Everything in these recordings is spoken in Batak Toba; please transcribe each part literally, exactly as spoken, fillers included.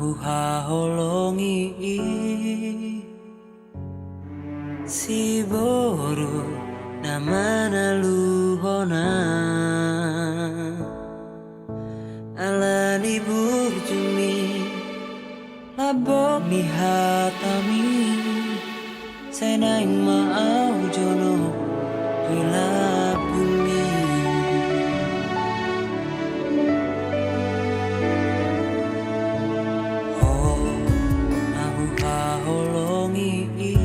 Huhaholongi i siboru na manaluhon ahu ala ni burjumi, lambok ni hatami. Sai naeng ma ahu jonok di lambungmi. Ho na huhaholongi i,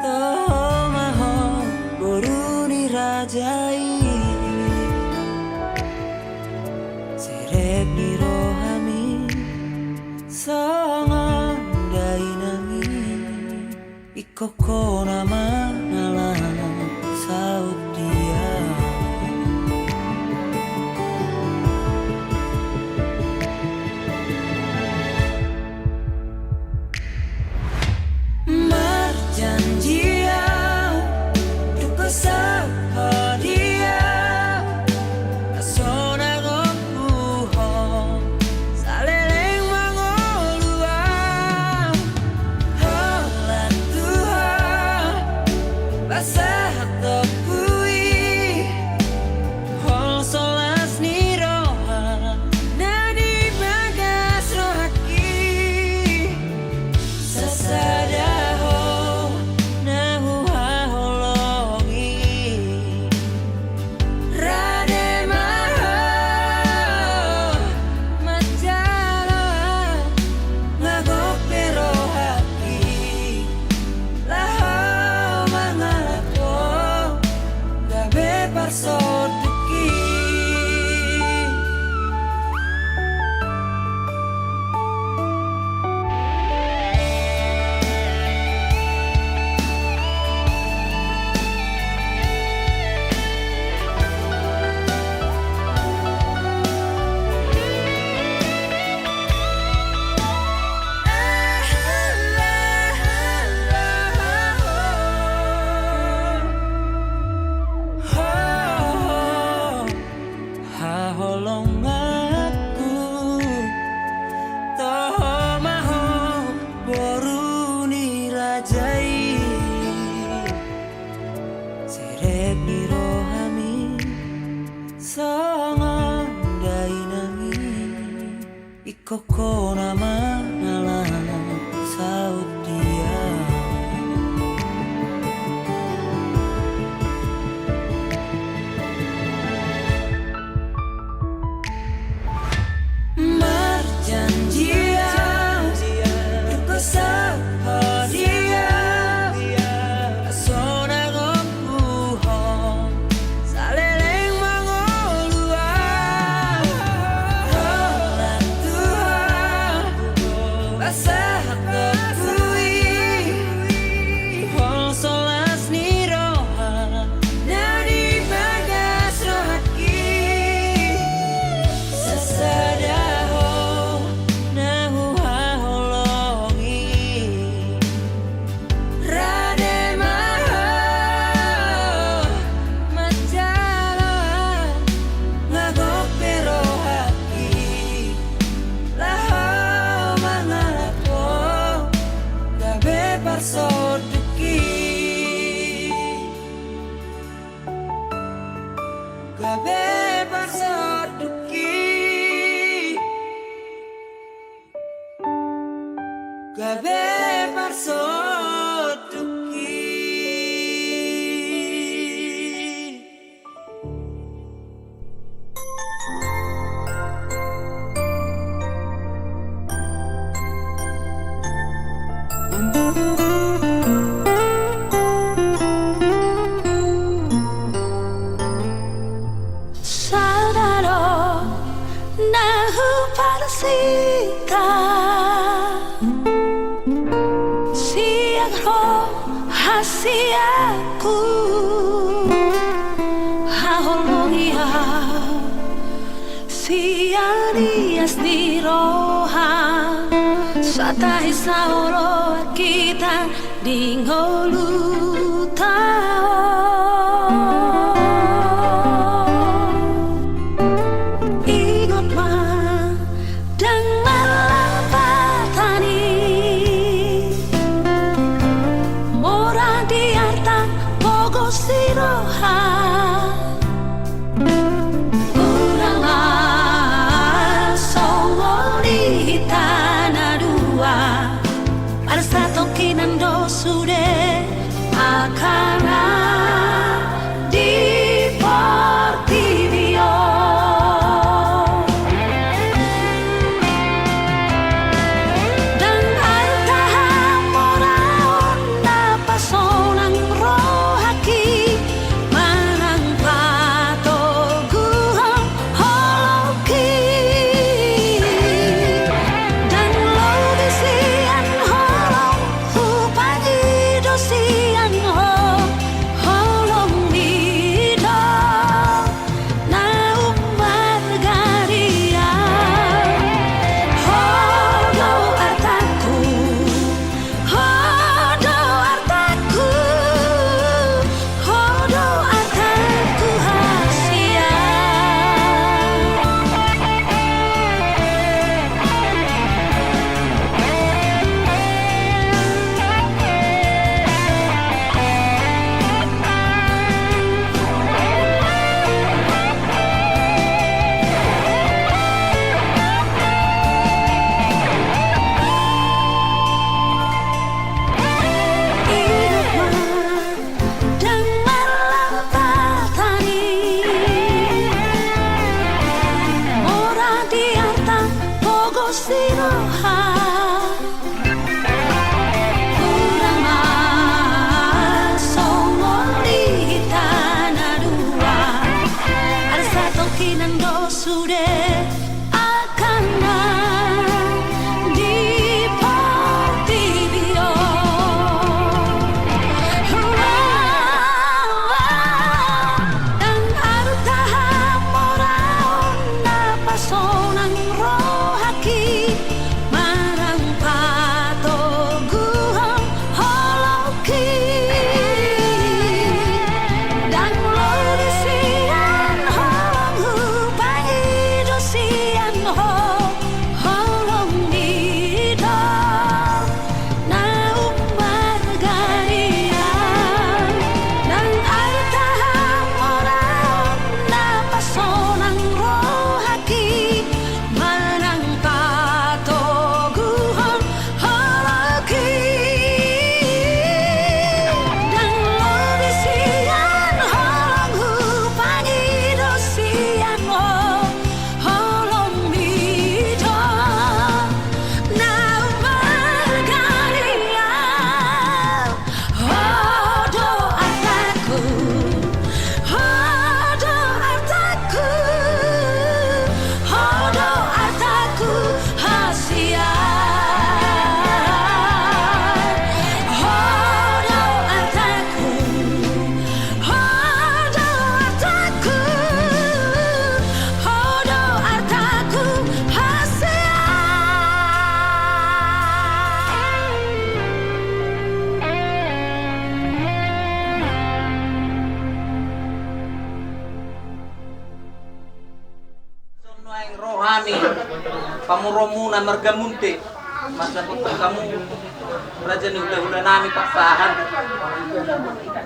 toho ma ho boru ni raja i. Serep ni rohami songon dainangi, ingkon ho na mangalap saut dia. Marjanji ahu, dung husaut ho dia, sonang ompu ho saleleng mangolu ahu. Holan Tuhan, pasahat ompu i, holso las ni roha na di bagas rohangki. Sasada ho na huhaholongi, rade ma ho manjalo, nga gok pe rohangki laho mangalap ho gabe parsondukki. Haholonganku, toho ma ho boru ni raja i. Serep ni rohami songon dainangi, ingkon ho na mangalap saut dia. Marjanji ahu, dung husaut ho dia, sonang ompu ho saleleng mangolu ahu. Holan Tuhan, pasahat ompu i, holso las ni roha na di bagas rohangki. Sasada ho na huhaholongi, rade ma ho manjalo, nga gok pe rohangki laho mangalap ho gabe parsondukki. Gabe parsondukki. Gabe parsondukki. Sada do na hupasahat sian roha sian ahu, haholongi ahu sian ias ni roha, sai tahi saoloan hita di ngolunta on. Ingot ma Hinan do sude angka na di portibi on. Ndang adong tahamoraon na pasonang rohangki manang patoguhon holongki. Ndang lobi sian holong, hupangido sian ho holong ni do na ummargarian. Ndang adong tahamoraon na pasonang rohangki manang patoguhon holongki. Ndang lobi sian holong, hupangido sian ho holong ni do na ummargarian. Ho do artaku, ho do artaku, ho do artaku hasian. Ho do artaku, ho do artaku, ho do artaku hasian. Songon nuaeng ro hami pamoruonmuna marga Munte, mandapothon hamu raja ni hulahulanami Pakpahan.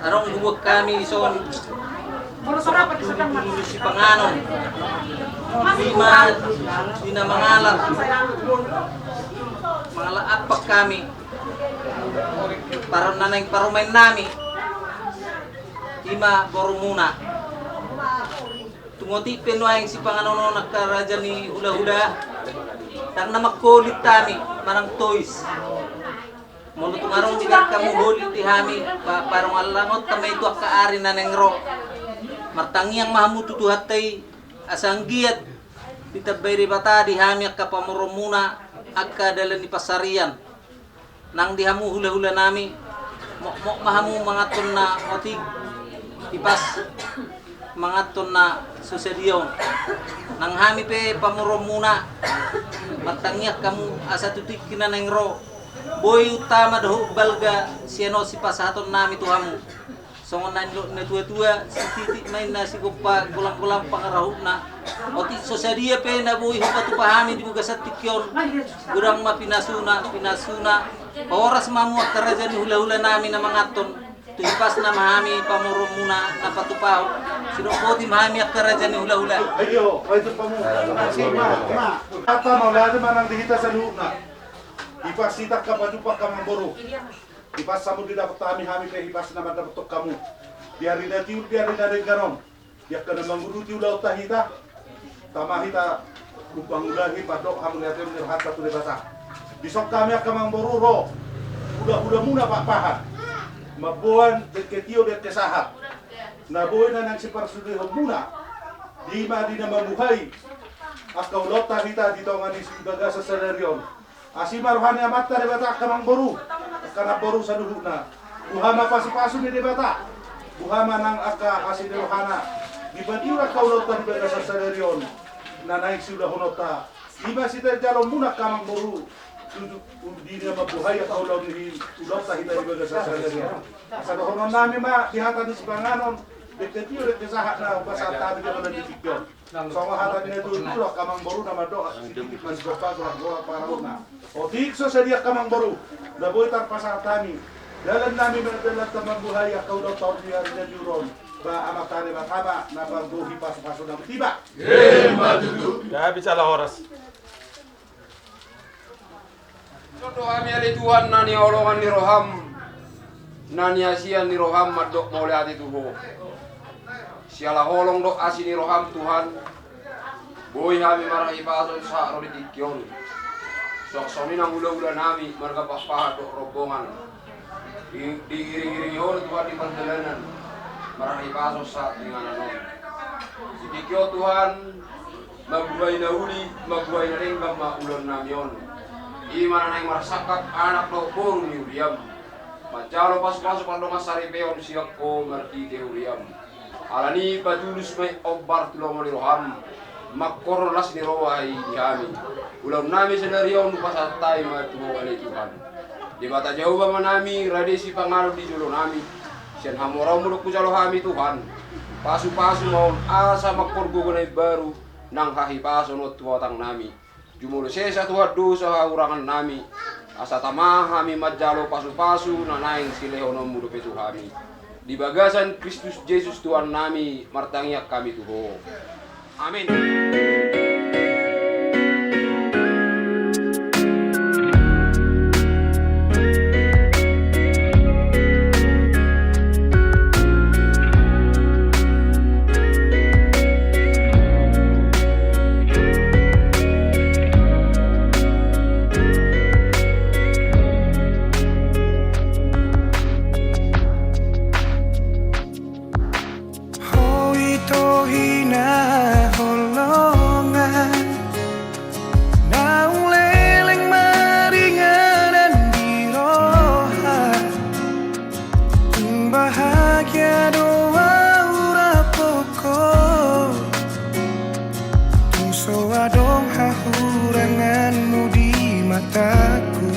Adong dibuat hami dison sipanganon, ima di na mangalap, mangalap ampak hami, parnaeng parumaennami, ima borumuna. Tung otik pe nuaeng sipanganon on angka raja ni hulahula, ndang na mangkolit hami manang tois. Molo tung adong dibaen hamu holit di hami, pa-, parungallangonta ma i tu angka ari na naeng ro. Martangiang ma hamu tu Tuhanta i, asa anggiat ditambai Debata di hami angka pamoruonmuna angka dalan ni pansarian. Nang di hamu hulahulanami, mokmok ma hamu manganhon na otik, hipas manganhon na so sadia on. Nang hami pe pamoruonmuna, martangiang hamu asa tu tingki na naeng ro, boi untama dohot balga sian on sipasahatonnami tu hamu. Songon na nidok ni natuatua, sititik ma inna sigompa, golanggolang pangarahutna. Otik so sadia pe na boi hupatupa hami di bagasan tingki on, godang ma pinasuna, pinasuna. Horas ma hamu angka raja ni hulahulanami na manganhon, tu hipasna ma hami pamoruonmuna na patupahon. Sidok boti ma hami angka raja ni hulahula. Ayo, ayo tu pamoruon. Apa mau lagi manang di hita saluhutna. Hipas hita angka patupa angka amangboru. Hipas hamu didapot hami, hami pe hipas na mandapothon hamu. Di ari na tiur, di ari na denggan on. Di angka na mangurupi ulaonta hita. Tama hita, umbang ulahi, mandok hamuliateon ni rohanta tu Debata. Dison hami angka amangboru ro hulahulamuna Pakpahan. Mamboan dengke tio dengke sahat. Na boi na naeng siparsudeonmuna. Di ma di na mambuhai angka ulaonta hita di tonga ni bagasan sadari on. Asi ma roha ni Amanta Debata angka amangboru, angka namboru saluhutna. Boha ma pasupasu ni Debata, boha ma nang angka asi ni rohana. Di batiur angka ulaonta di bagasan sadari on, na naeng siulahononta. I ma sitajaloonmuna angka amangboru, tu, tu, di na mambuhai angka ulaon ni, ulaonta hita di bagasan sadari on. Asa dohononnami ma di hata ni sipanganon, dengke tio dengke sahat na pasahat hami di bagasan sadari on. Songon hata ni natuatua, angka amangboru na mandok, sititik ma sigompa, golanggolang pangarahutna. Otik so sadia angka amangboru, na boi tarpasahat hami dalannami, dalan na mambuhai angka ulaonta on di ari na tiur on. Ba Amanta Debata ma na mambohi pasupasu na tiba. Emma tutu. Gabe jala horas. Dison do hami ale Tuhan na nihaholongan ni roham, na niasian ni roham mandok mauliate tu Ho. Siala holong dohot asi ni roham Tuhan, boi hami marhipason sahat ro di tingki on. Suang songon i nang hulahulanami marga Pakpahan dohot rombongan. Di, diiringiringi Ho do Tuhan di pardalanan, marhipason sahat di inganan on. Di Ia Tuhan, mambuhai na uli, mambuhai na denggan ma ulaonnami on. I ma na naeng marsangkap anak dohot boru ni huriaM. Manjalo pasupasu pardongansaripeon sian Ho marhite huriaM. Alani i patulus ma i hombar tu lomo ni rohaM, mangkorhon las ni roha i di hami. Ulaonnami sadari on hupasahat hami ma tu Ho ale Tuhan. Debata Jahowa Amanami, rade sipanganon di jolonami. Sian hamoraonMu do hujalo hami Tuhan. Pasupasu ma on asa mangkorhon gogo na imbaru nang hahipason on tu hatangnami. Jumolo sesa Tuhan dosa hahurangannami, asa tama hami manjalo pasupasu na naeng silehononMu dope tu hami. Di bagasan Kristus Jesus Tuhannami martangiang hami tu Ho. Amin. Ho ito hinaholongan, naung leleng maringanan di roha. Tung bahagia do au rap Ho, tung so adong hahuranganMu di mataku.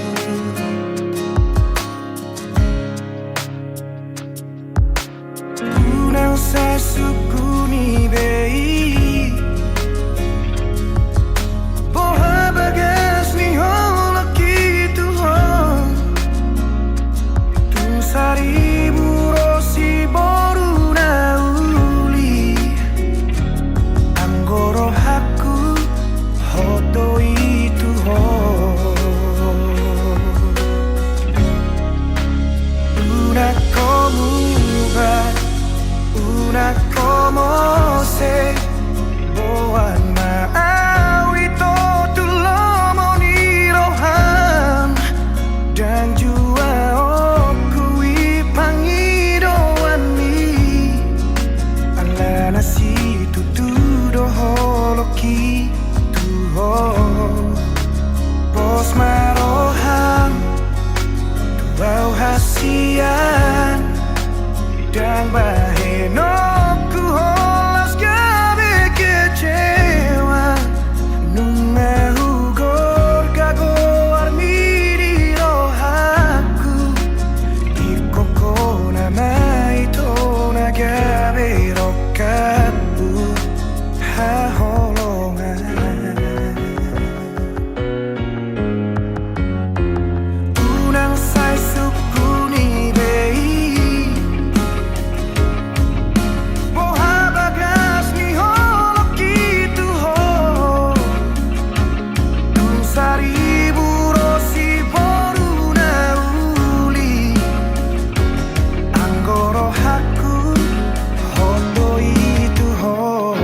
Unang sai sungkuni be i, boha bagas ni holongki tu Ho. Tung saribu ro siboru na uli, anggo rohangku hot do i tu Ho. Unang Ho muba, unang Ho mose, boan ma au ito tu lomo ni rohaM. Ndang jua on hupangidoan i, alana situtu do holongki tu Ho. Pos ma rohaM tu au hasian, ndang bahenonku holan gabe kecewa. Nunga hugorga goarMi di rohangku, ingkon Ho nama ito na gabe rongkapku haholongan. Unang sai sungkuni be i, boha bagas ni holongki tu Ho. Tung saribu ro siboru na uli, anggo rohangku hot do i tu Ho.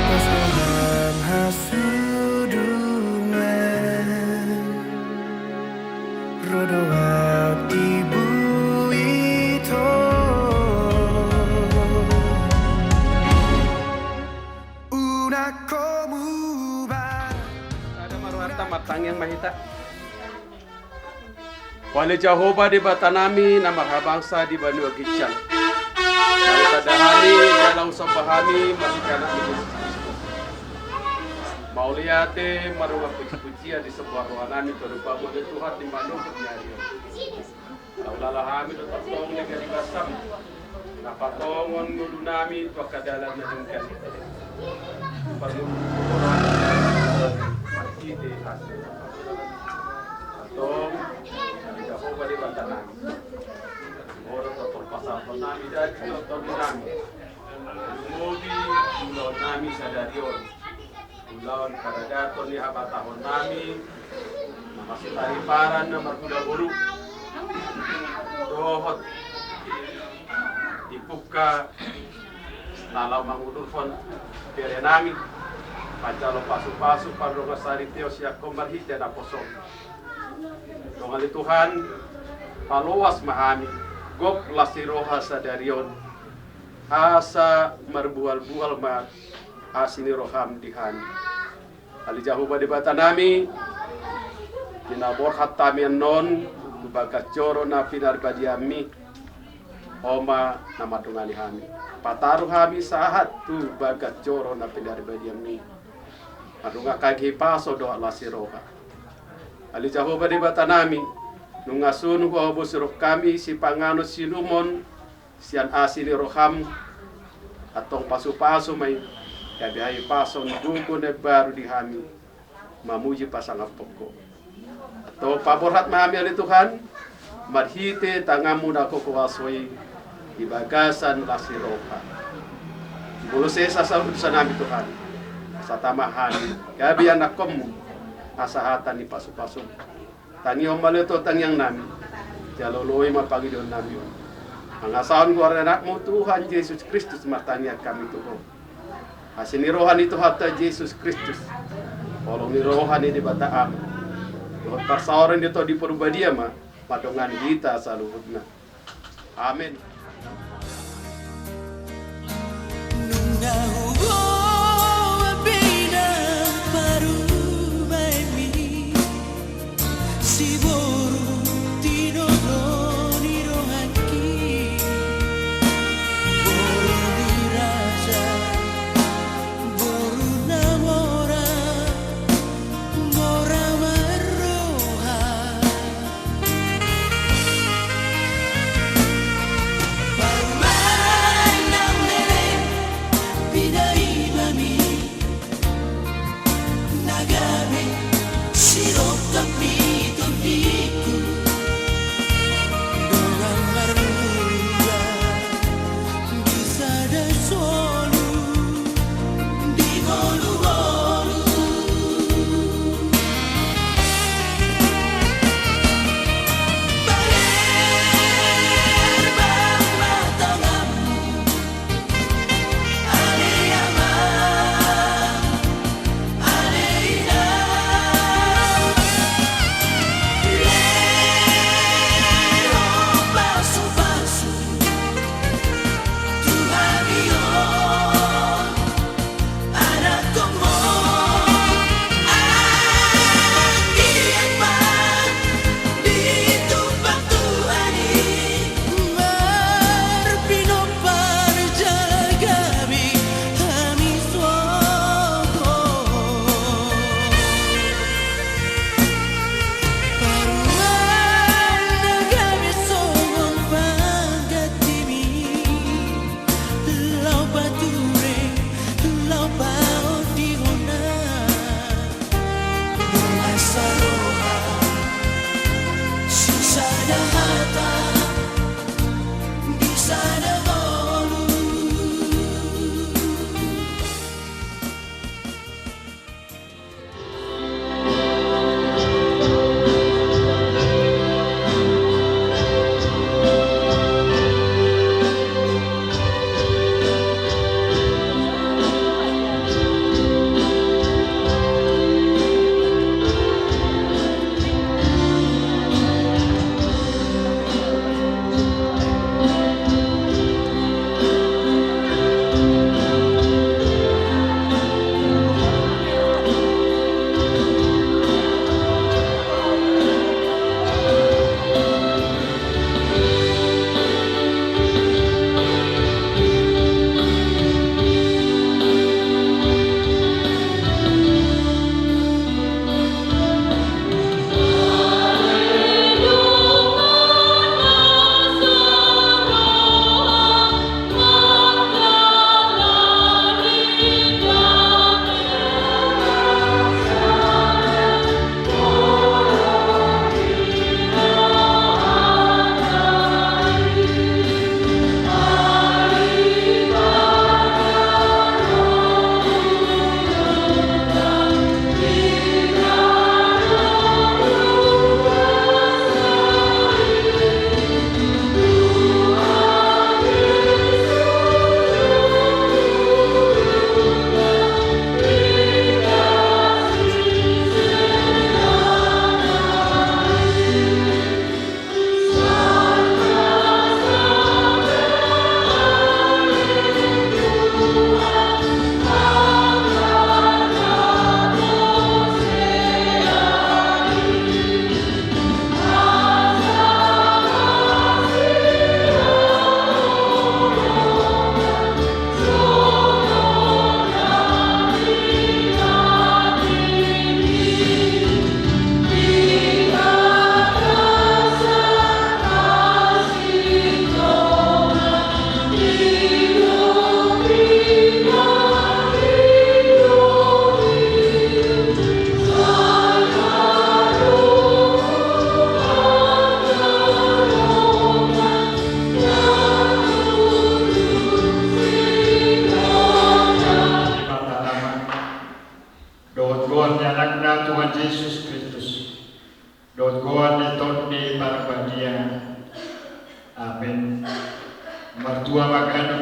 Pas dalam hasudungan, ro do au di buito. Unang Ho muba. Sada ma rohanta, martangiang ma hita. Ho ale Jahowa Debatanami na marhabangsa di banua ginjang, na hutanda hami jala husomba hami marhite Anakmu Jesus Kristus. Mauliate, marhite pujipujian, disomba rohanami tu adopanMu ale Tuhan, di manuhuk ni ari on. Laho ulala hami do tongtong di gari basam, na patongon ngolunami tu angka dalan na denggan. Parmuduk tu rohanami marhite asi. Antong, Jahowa Debatanami, Ho do tongtong pasam Nami dati, tontonan nami. Lumobi ulaon nami sadari on, ulaon paradaton ni habatahon nami na masitariparan na marhula boru, dohot dipungka na laho mangudurhon bere nami, manjalo pasupasu pardongansaripeon sian Ho marhite naposom. Dongan ni Tuhan, paloas ma hami, gok las ni roha sadari on, asa marbuhalbuhal ma asi ni roham di hami. Ale Jahowa Debata nami, di na borhat hami annon tu bagas joro na pinarbadianmi, Ho ma na mandongani hami. Pataru hami sahat tu bagas joro na pinarbadianmi, mandongani hami hipason dohot las ni roha. Ale Jahowa Debata nami, nunga sun huhabosi rohami sipanganon siinumon sian asi ni roham, antong pasupasu ma i, gabe hahipason gogo na imbaru di hami, mamuji pasangaphon Ho. Antong paborhat ma hami ale Tuhan, marhite tanganmu na huaso i, di bagasan las ni roha. Molo sesa saluhut dosa nami Tuhan, asa tama hami gabe anakkonmu, asa hata ni pasupasu. Tangihon ma ale Tuhan tangiang nami, jalo loi ma pangidoan nami on. Mangasahon goar ni Anakmu Tuhan Jesus Kristus martangiang hami tu Ho. Asi ni roha ni Tuhanta Jesus Kristus, holong ni roha ni Debata Ama, dohot parsaoran ni Tondi Parbadia ma mandongani hita saluhutna. Amen. Nunga huboan be inang parumaenmi, siboru tinodo ni rohangki, boru ni raja, boru na mora, mora marroha.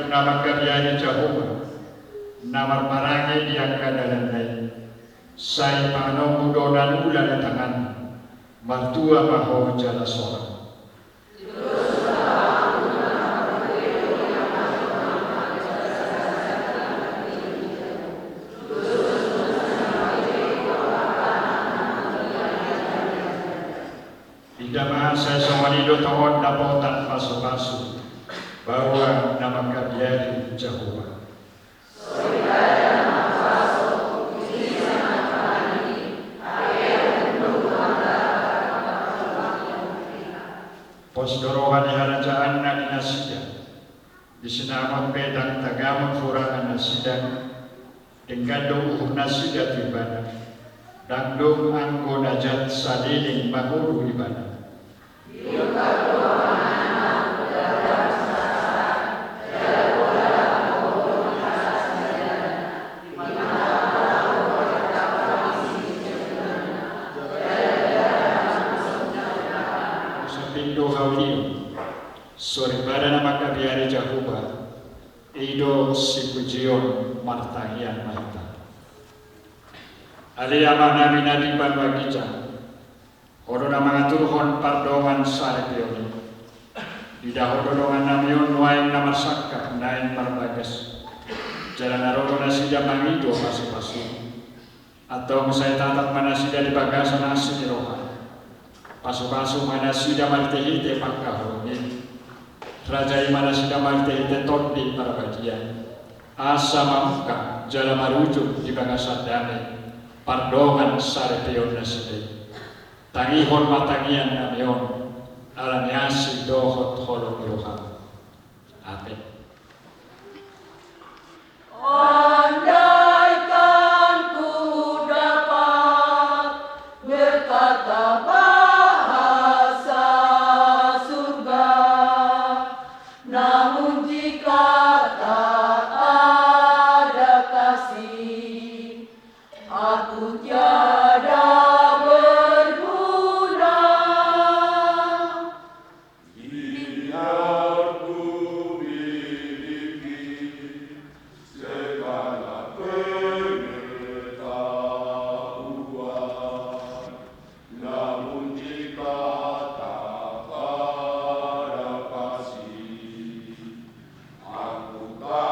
na mangkabiari Jahowa, na marparange di angka dalanna i. Sai panganonmu do na niula ni tanganmu. Martua ma ho jala solang. Ida ma sai songon i do tongon dapotan pasupasu baoa na mangkabiari Jahowa. Pos do roha ni harajaanna di nasida, di sinamot pe ndang tagamon hurangan nasida, denggan do uhum nasida tu ibana, ndang dong anggo na jat saleleng mangolu ibana. Sapindo haulion, soripada na mangkabiari Jahowa, i do sipujion. Martangiang ma hita. Ale Amanami na di banua ginjang, Ho do na mangaturhon pardongan saripeon i. Dida Ho do dongannami on nuaeng na marsangkap naeng marbagas. Jala na ro do nasida mangido pasupasu. Antong sai tatap ma nasida di bagasan asi ni roha. Pasupasu ma nasida marhitehite pangkaholongi. Rajai ma nasida marhitehite Tondi Parbadia. Asa mamungka jala marujung di bagasan dame pardongan saripeon nasida i. Tangihon ma tangiangnami on, ala ni asi dohot holong ni roham. Amen. Andaikan ku dapat berkata bahasa surga, namun jika tak ada kasih, aku tiada berguna. Biar ku miliki segala pengetahuan, namun jika tak ada kasih, aku tak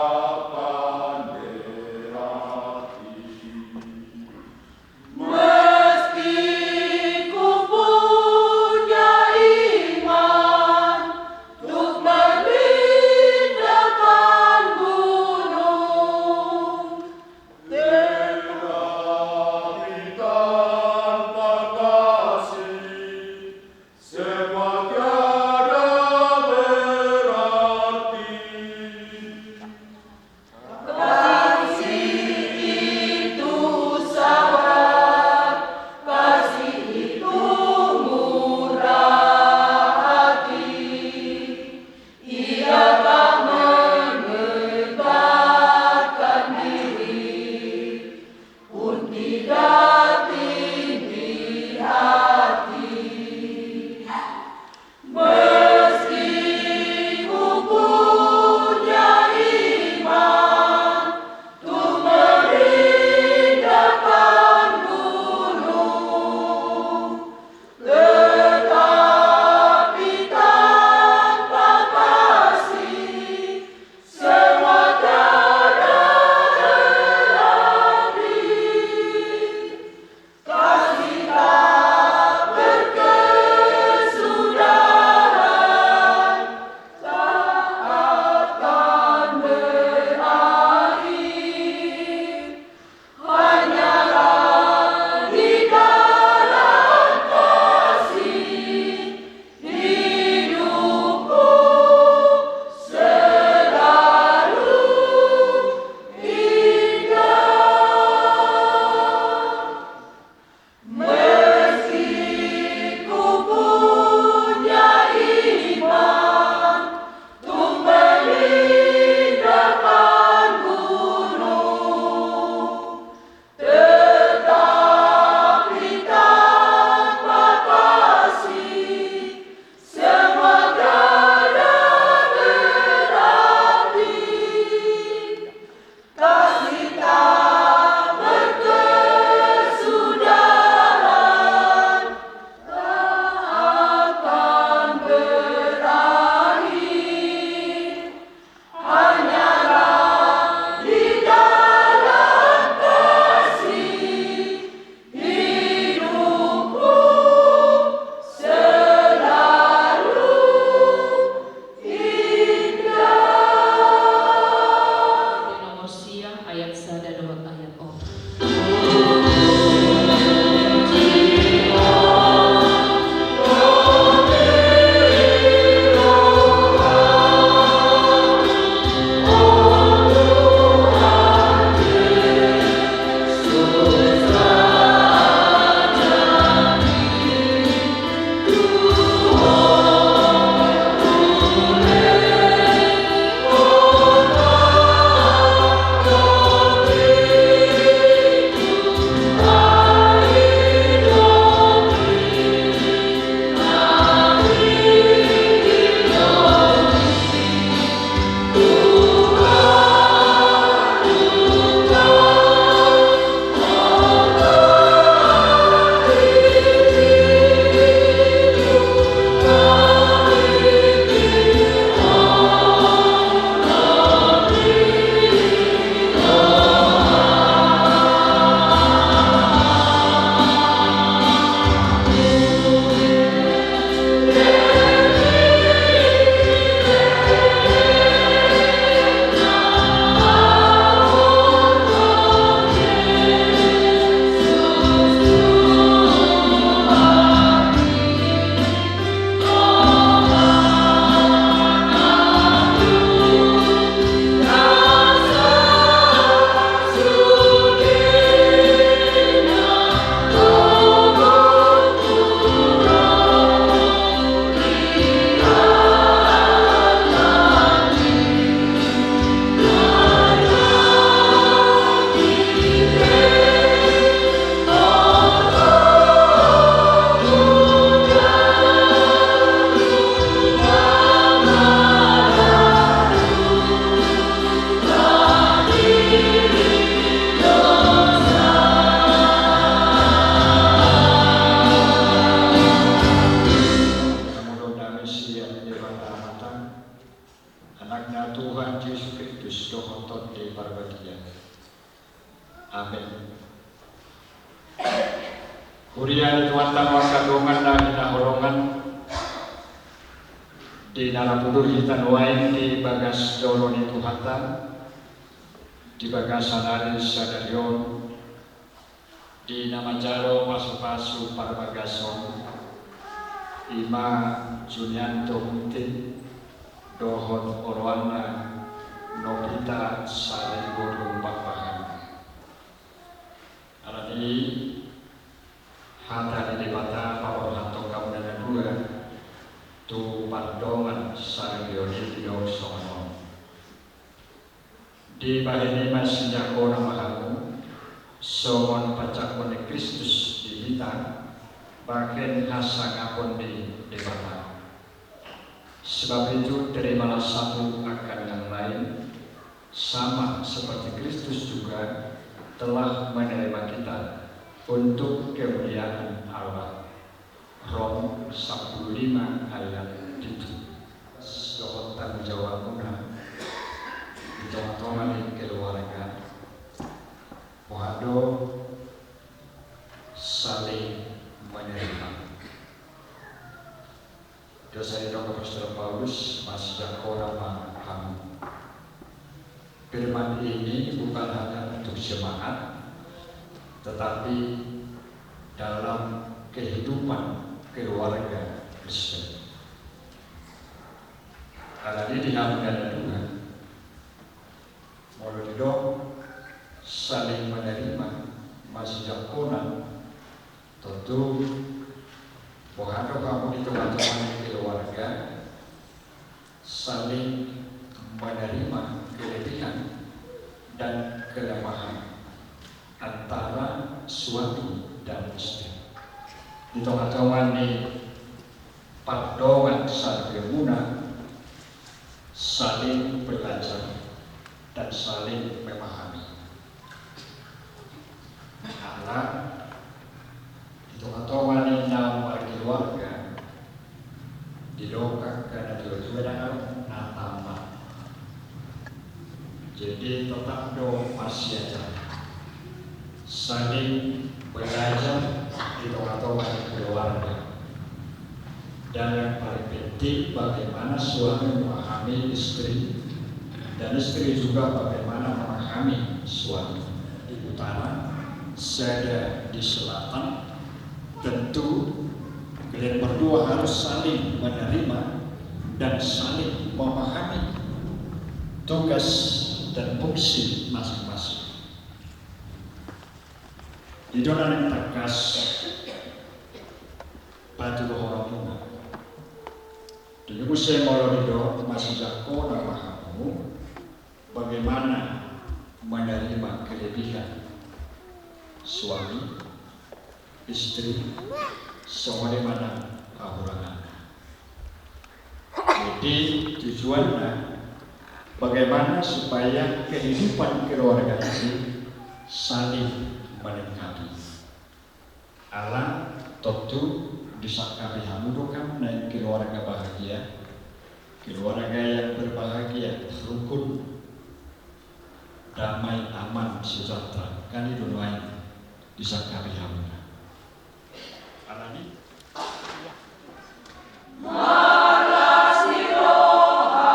Kristus dohot Tondi Parbadia. Amen. Huria ni Tuhanta, angka dongan na hinaholongan, di na rap hudur hita nuaeng di bagas joro ni Tuhanta, di bagasan ari sadari on, di na manjalo pasupasu parbagason, i ma Junianto Muti dohot oroanna Novita Sarigodung Pakpahan. Alani i, hata ni Debata paborhathon hamuna na dua tu pardongan sadari on, didok songon on. Dibahen i ma sijangkona ma hamu, songon panjangkon ni Kristus di hita, bahen hasangapon ni Debata. Sebab itu, terimalah satu akan yang lain, sama seperti Kristus juga telah menerima kita untuk kemuliaan Allah. Rom sampulu lima ayat pitu. Dohot tanggung jawabmuna di tongatonga ni keluarga, boha do saling menerima. Dohot sai didok apostel Paulus, masijangkona ma hamu. Firman ini bukan hanya untuk jemaat, tetapi dalam kehidupan keluarga Kristen. Alani i, di hamuna na dua, molo didok saling menerima, masijangkona, tontu boha do hamu di tongatonga ni keluarga saling menerima kelebihan dan kelemahan antara suami dan istri. Di tongatonga ni pardongan saluhutna, saling belajar dan saling memahami. Ala di tongatonga ni na markeluarga, didok angka natuatua, dang adong na tamat. Jadi tetap do marsiajar, saling belajar di tongatonga ni keluarga. Dan yang paling penting, bagaimana suami memahami istri, dan istri juga bagaimana memahami suami. Di utara, sada di selatan, tentu kalian berdua harus saling menerima dan saling memahami tugas dan fungsi masing-masing. Didok na naeng tangkas patuduhononmuna. Dung i muse molo didok masijangkona ma hamu, bagaimana menerima kelebihan suami, istri, songon i ma nang hahuranganna. Jadi tujuanna, bagaimana supaya kehidupan keluarga ini saling melengkapi. Ala tontu disangkapi hamu do kan naeng keluarga bahagia, keluarga yang berbahagia, rukun, damai, aman, sejahtera. Kan i do nuaeng disangkapi hamu. Alani. Marlas ni roha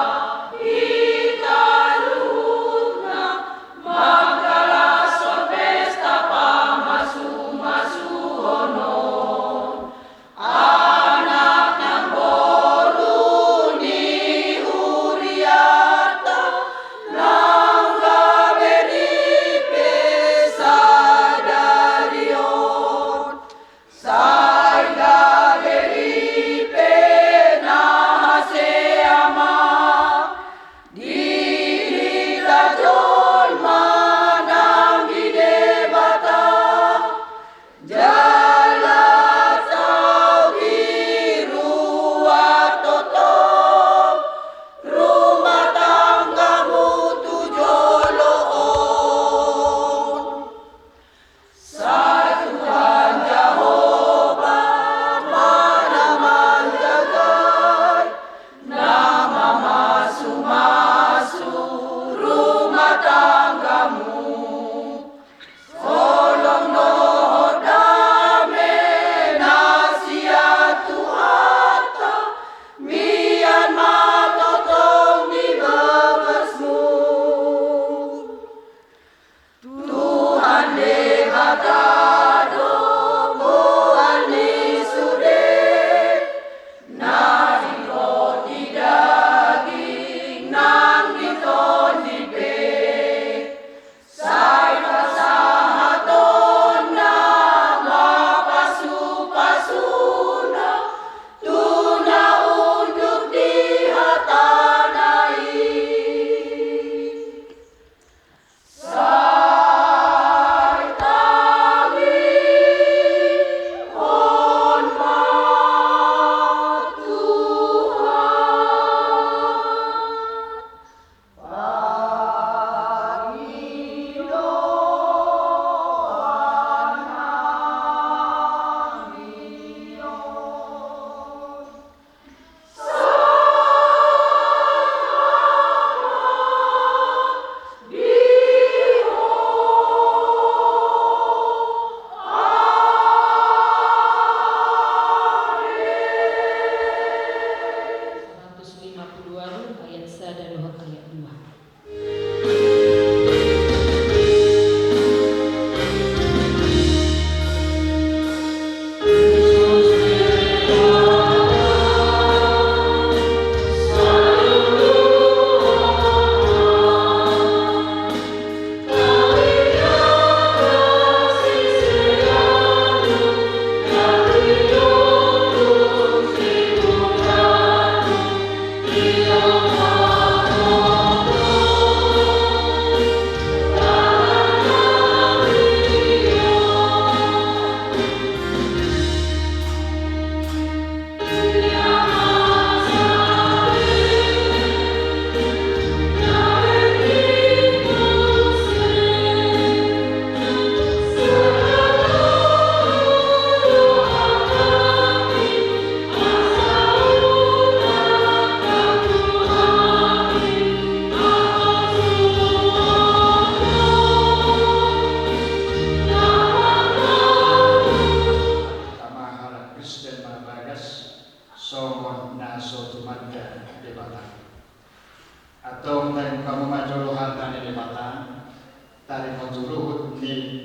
hita luhutna, mangkalashon pesta pamasumasuon on. Anak nang boru ni huriata, nang gabe ripe sadari on. Sai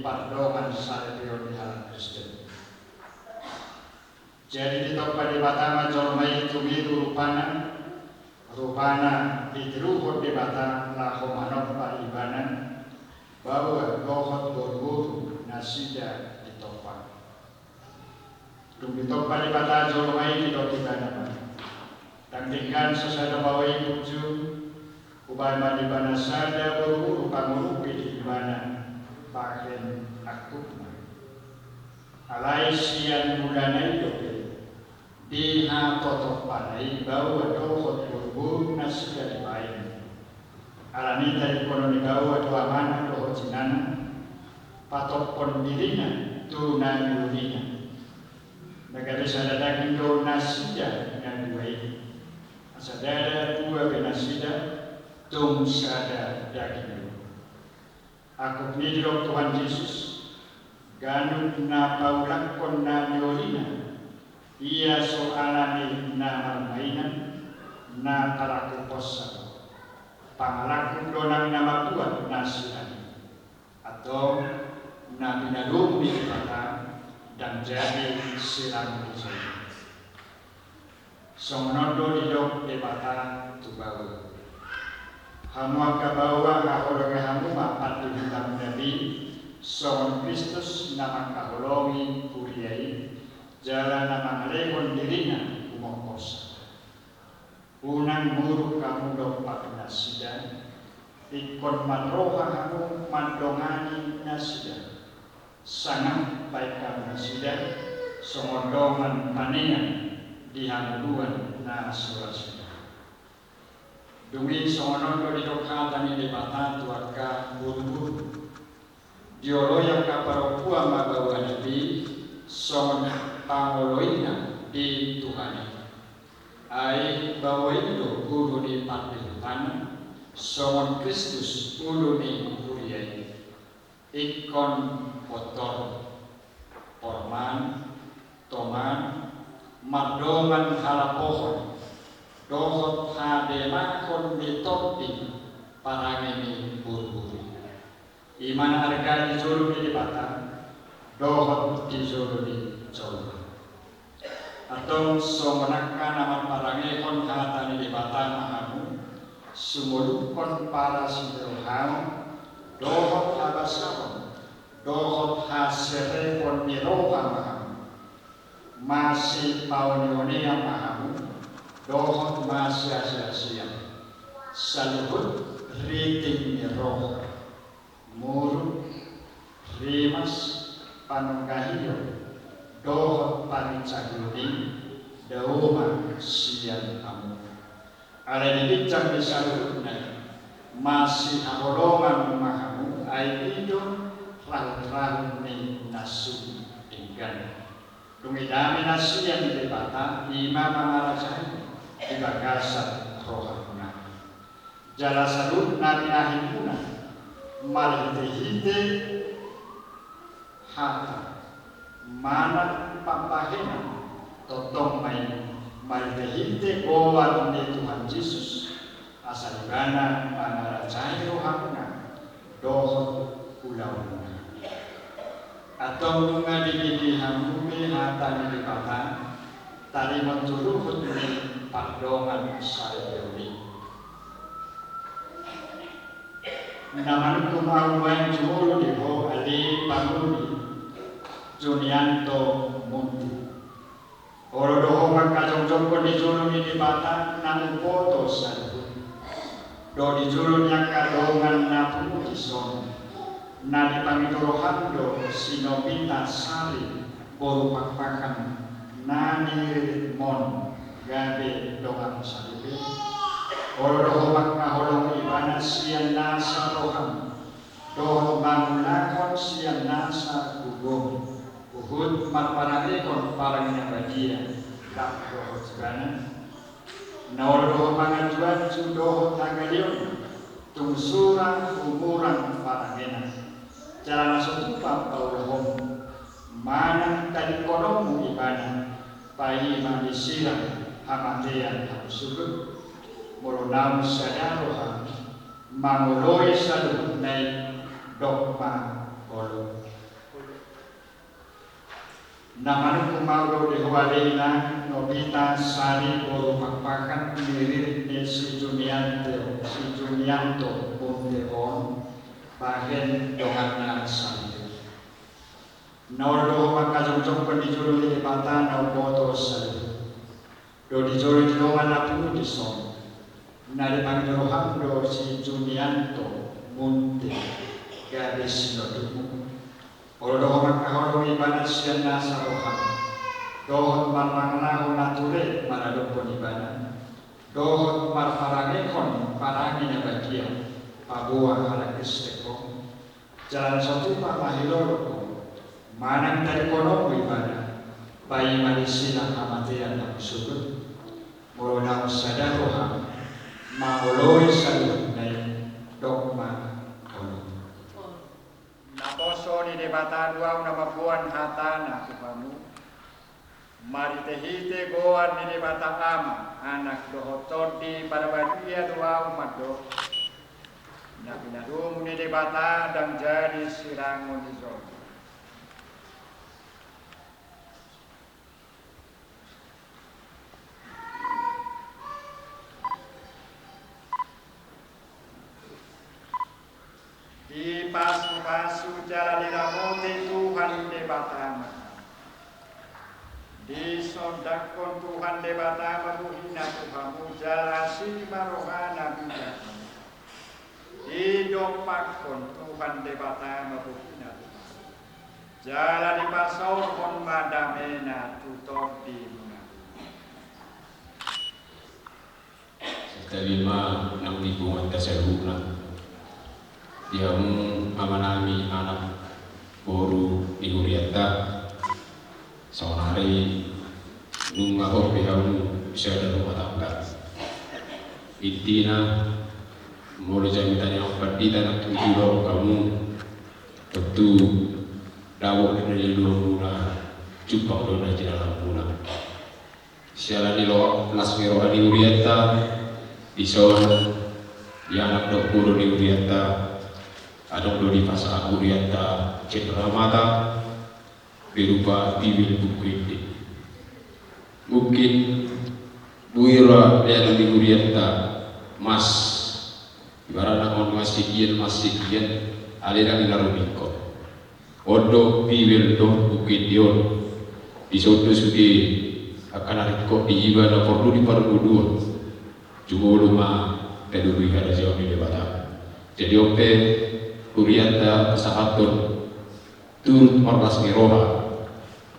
pardongan saripeon ni halak Kristen. Jadi ditompa Debata ma jolma i tumiru rupana, rupana ditiruhon Debata laho manompa ibana, baoa dohot boruboru nasida ditompa. Dung ditompa Debata jolma i, didok ibana ma: Ndang denggan so sada baoa i punjung, hubahen ma di ibana sada boruboru pangurupi di ibana bahen angkupna. Alai sian mulana i dope dihatotompana i baoa dohot boruboru nasida dibahen. Alani i tadingkonon ni baoa do amana dohot inana, patophon dirina tu na niolina. Na gabe sada daging do nasida na dua i. Asa ndada dua be nasida, tung sada daging do. Angkup ni i didok Tuhan Jesus, ganup na paulakkon na niolina, ia so alani na marmainan, na palaku posa do. Pangalaku do nang na mambuat na sian i. Antong, na pinadomu ni Debata ndang jadi sirangon ni jolma. Songon on do didok Debata tu baoa: Hamu angka baoa, haholongi hamu ma pandihutamuna be, songon Kristus na mangkaholongi huria i, jala na mangalehon dirina humongkorsa. Unang muruk hamu dompak nasida, ingkon marroha hamu mandongani nasida. Sangap baen hamu nasida songon dongan panean di hangoluan na so ra suda. Dung i songon on do didok hata ni Debata tu angka boruboru: Dioloi angka parompuan ma baoana be songon pangoloina di Tuhan i. Ai baoa i do ulu ni pandihutanna, songon Kristus ulu ni huria i. Ingkon pintor, porman, toman, mardongan halapohon dohot hademahon ni tondi parange ni boruboru. I ma na arga di jolo ni Debata dohot di jolo ni jolma. Antong songon angka na marparangehon hata ni Debata ma hamu, sumolukhon parasirohaon dohot habasaon dohot haserepon ni roha ma hamu. Masipaoneonean ma hamu dohot masiaseasean, saluhut riting ni roha, muruk, rimas, panungkahion dohot parincahion i dao ma sian hamu. Alai di ginjang ni saluhutna i, masihaholongan ma hamu, ai i do rahutrahut ni na sun denggan. Dung i dame na sian Debata, i ma mangarajai di bagasan rohamuna. Jala saluhut na binahenmuna marhitehite hata manang pambahenan, tongtong ma i marhitehite goar ni Tuhan Jesus, asa Ibana mangarajai rohamuna dohot ulaonmuna. Antong nunga dididi hamu be hata ni Debata, taringot tu luhut ni pardongan saripeon i. Na manungkun ahu nuaeng jumolo di ho, ale pangoli Junianto Mundi. Olo do ho mangkajongjonghon di jolo ni Debata na umboto saluhut. Dohot di jolo ni angka dongan na pungu dison, na dipangido roham do si Novita Sari boru Pakpahan, na niriritmon gabe dongan saripe. Olo do ho mangkaholongi ibana sian nasa roham dohot mangulahon sian nasa gogom, huhut marparangehon parange na badia rap dohot ibana. Na olo do ho manganjuanju dohot hagaleon, tung sura humurang parangena. Jala na so tupa paulahonmu manang tadingkononmu ibana, paima disirang hamatean hamu suhut. Molo naung sada roham mangoloi saluhutna i, dok ma olo. Na manungkun ma au do di ho ale inang, nobita sari boru Pakpahan, ni ririt ni si Junianto, si Junianto Munte on, bahen donganna sari. Na olo do ho mangkajongjongkon di jolo ni Debata na umboto sari. Dohot di jolo ni dongan na pungu dison, na dipangido roham do si Junianto Munte gabe sinondukmu. Olo do ho mangkaholongi ibana sian nasa roham, dohot marmangan na ture maradophon ibana, dohot marparangehon parange na badia paboa halak Kristen on. Jala na so tupa mahilolo ho manang tadingkononmu ibana, paima disina hamatean na husudut. Molo naung sada roham mangoloi saluhutna i, dok ma olo. Naposo ni Debata do au na mamboan hatana tu hamu. Marhitehite goar ni Debata Ama, Anak dohot Tondi Parbadia do au mandok. Na pinadomu ni Debata ndang jadi sirangon ni jolma. Dipasupasu jala diramoti Tuhan Debata ma. Disondangkon Tuhan Debata ma bohina tu hamu jala asi ma rohana mida hamu. Didompakkon Tuhan Debata ma bohina tu hamu jala dipasaorhon ma damena tu tondimuna. Santabi ma nang di punguanta saluhutna. Di hamu amanami anak boru ni hurianta, saonari nunga hot be hamu sada rumah tangga. Intina, molo jamita ni amang pandita nang tutu do hamu, tontu dabo do na niuluanmuna, jumpang do na jinalahanmuna. Siala ni las ni roha ni hurianta, dison, di anak dohot boru ni hurianta, adong do dipasahat hurianta cendramata berupa tiwil buku ende. Mungkin boi ra lean ni hurianta mas, ibaratna on mas sekian, mas sekian, ale ndang i na ro ingkon. On do tiwil dohot buku ende on. Dison do sude angka na ringkot di iba na porlu di parngoluon. Jumolo ma tadului harajaon ni Debata. Jadi on pe hurianta pasahathon turut marlas ni roha.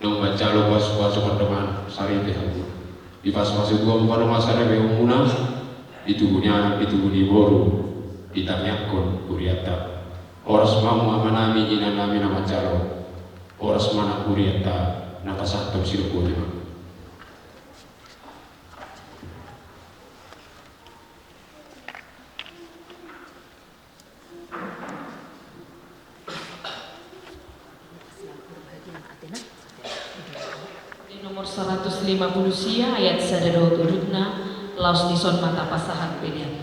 Naung manjalo pasupasu pardongansaripeonmuna. Dipasupasu Tuhan ma dongansaripeonmuna, di tubu ni anak, di tubu ni boru, ditangiangkon hurianta. Horas ma hamu amanami inanami na manjalo. Horas ma nang hurianta na pasahathon sidok boti ma. Di nomor saratus lima pulu sia ayat sada dohot udutna, laos dison ma tapasahat pelean.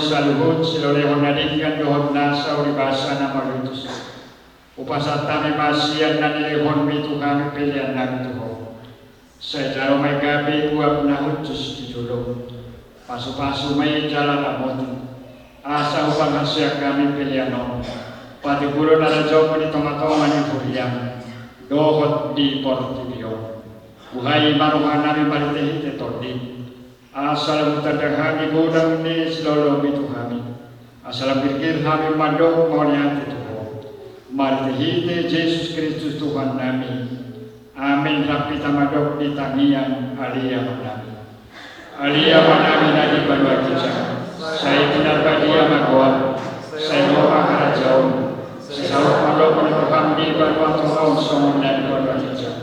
Saluhut silehon na denggan dohot nasa uribasa na mauliutus, hupasahat hami ma sian na nilehonmi tu hami pelean nami tu Ho. Sai jalo ma i gabe uap na hushus di jolo. Pasupasu ma i jala ramoti, asa hupasahat hami pelean on, patupahon harajaonmu di tongatonga ni huriam dohot di portibi on. Buhai ma roha nami marhitehite Tondim, asa lam hutanda hami godang ni silolomi tu hami, asa lam girgir hami mandok mauliate tu Ho, marhitehite Jesus Kristus Tuhan nami. Amen. Rap hita mandok di tangiang Ale Ama nami. Ale Ama nami na di banua ginjang, sai pinarbadia ma goarmu, sai ro ma harajaonmu, sai saut ma lomo ni roham di banua tonga on songon na di banua ginjang.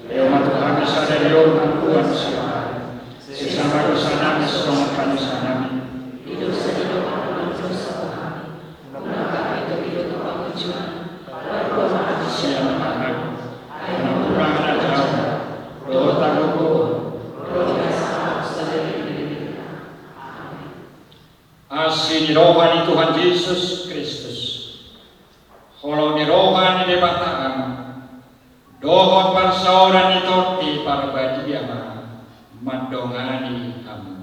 Lehon ma tu hami sadari on hangoluan siapari. Sesa ma dosa nami songon panyesal nami di dosa ni dongan na mandosa tu hami. Unang hami togihon tu pangunjunan, palua ma hami sian pangago. Ai Amang, harajaon, dohot hagogoon, ro di hita sadari on. Amen. Asi ni roha ni Tuhan Jesus Kristus, holong ni roha ni Debata Ama, dohot parsaoran ni Tondi Parbadia ma mandongani hamu.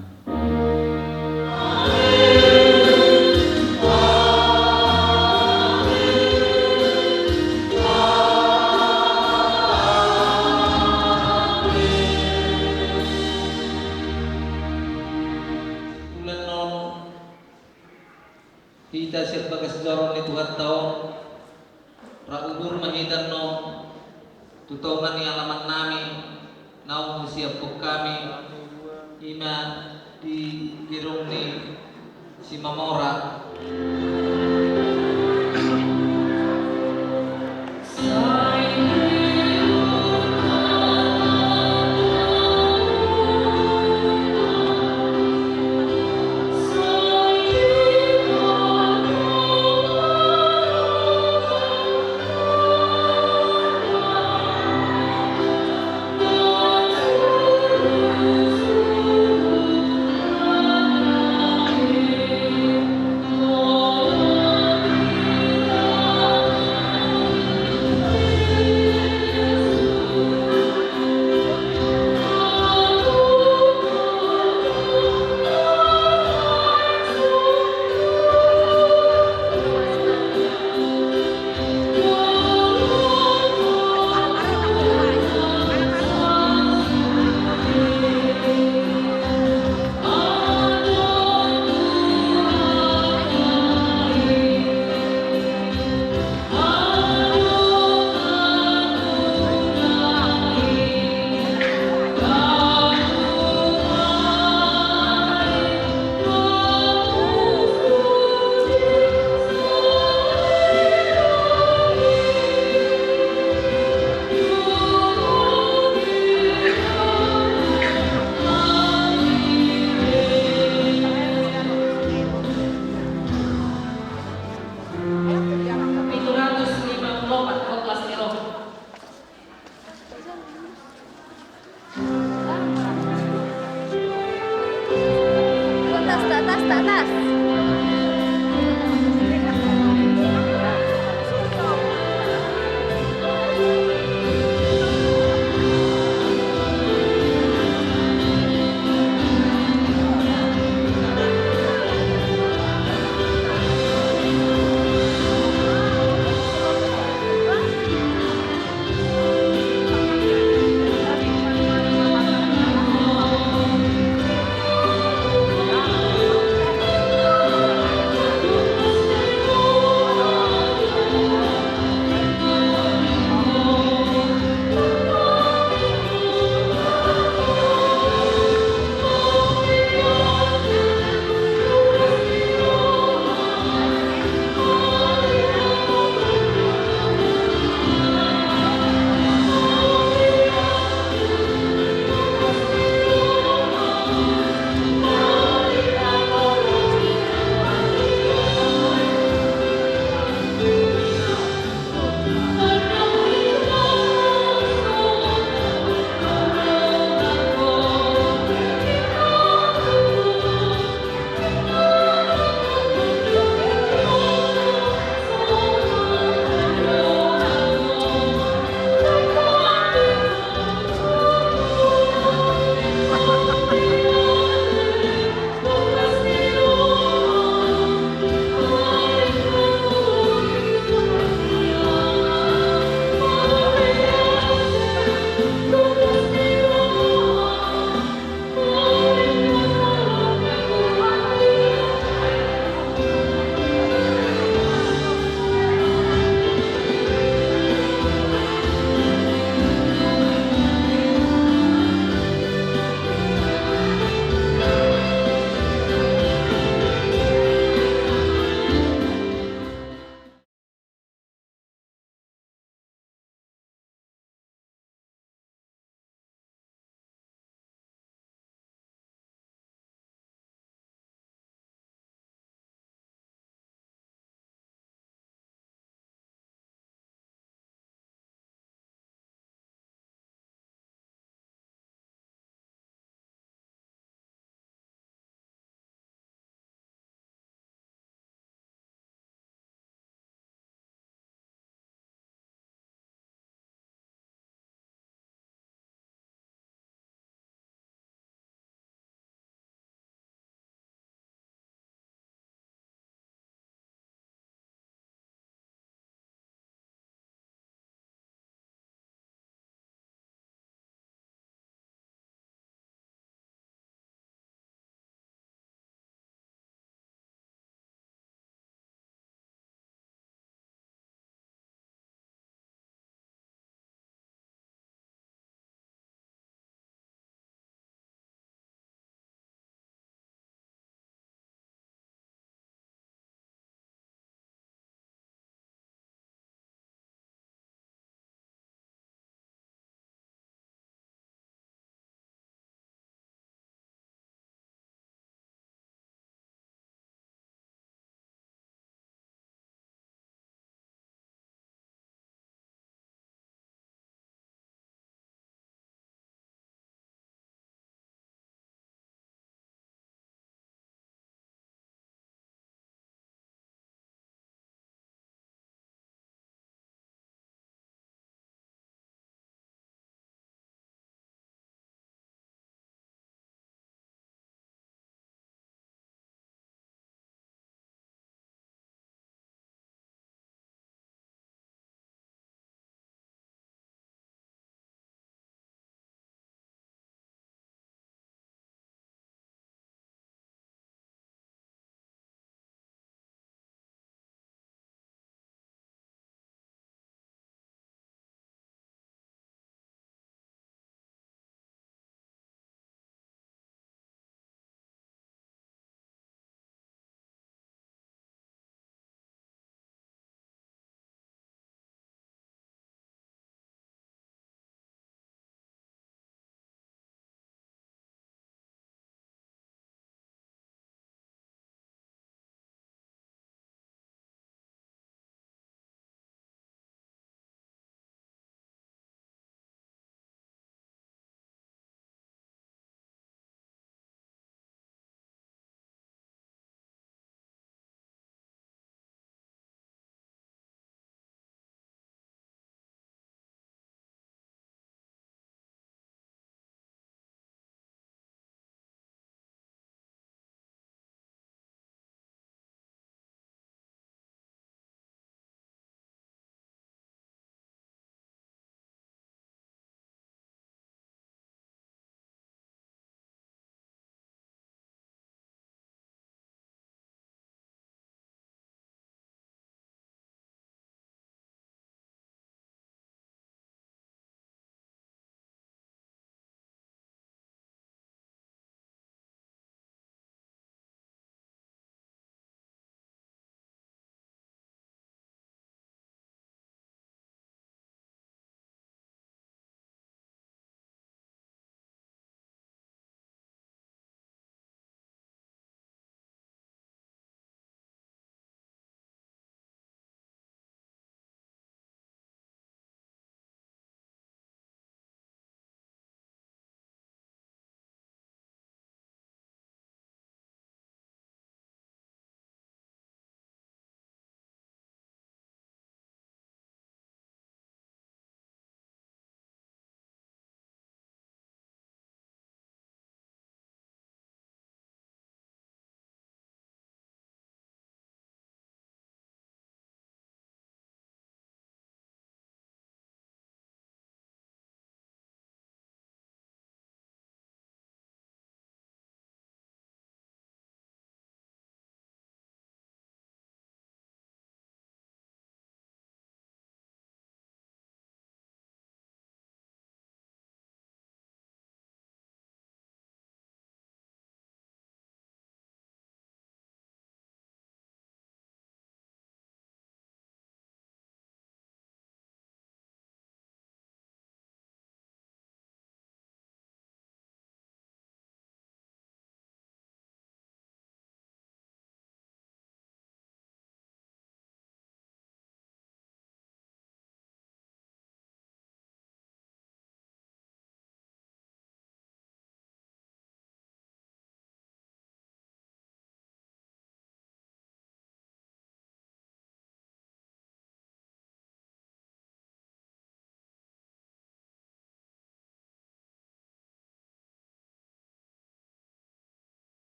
Bulan non hita sian bagas joro ni Tuhanta on, ra udur ma hita annon tu tonga ni alaman nami naung husiaphon hami, i ma di gedong ni Simamora.